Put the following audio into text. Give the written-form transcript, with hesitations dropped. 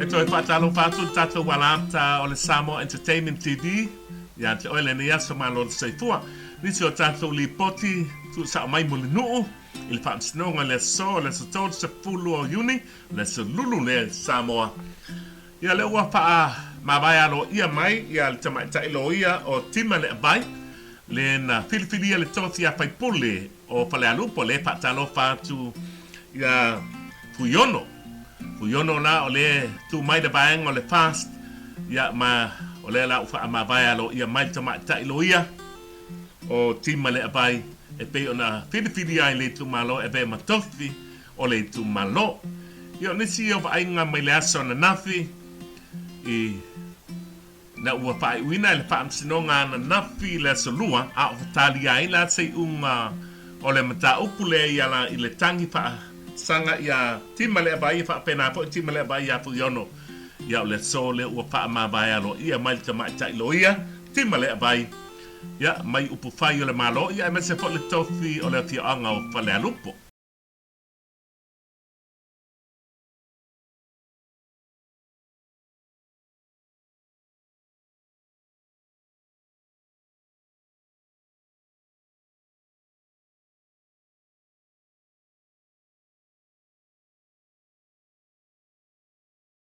E toe faatalofa atu le tatou alata o le Samoa Entertainment TV ia te oe lenei aso malo le soifua. Nisi o tatou lipoti tuusao mai Mulinuu i le faamasinoga i le aso le aso 30 o Iuni, le aso lulu lea i Samoa. Ia lea ua faamavae aloaia mai ia le tamaitai loia o Tima Leavai le na filifilia le tofi a faipule o Falealupo le faatalofa atu ia Fuiono. Fuiono la o le tu mai le vaega o le FAST ia ma o lea la ua faamavae aloaia mai le tamaitai loia o Tima Leavai e pei ona filifilia ai le itumalo e avea ma tofi o le itumalo. Ia o nisi ia o vaaiga mai le aso ananafi i na ua faaiuina e le Faamasinoga ananafi i le aso Lua, a o talia ai la se iuga o le mataupu lea ia la i le tagi faasaga ia Timaleavai e faapena foi Timaleavai ia Fuiono. Ia o le aso lea ua faamavae aloaia mai le tamaitai loia Timaleavai ia mai upufai o le Malo ia aemaise foi le tofi o le afioaga o Falealupo.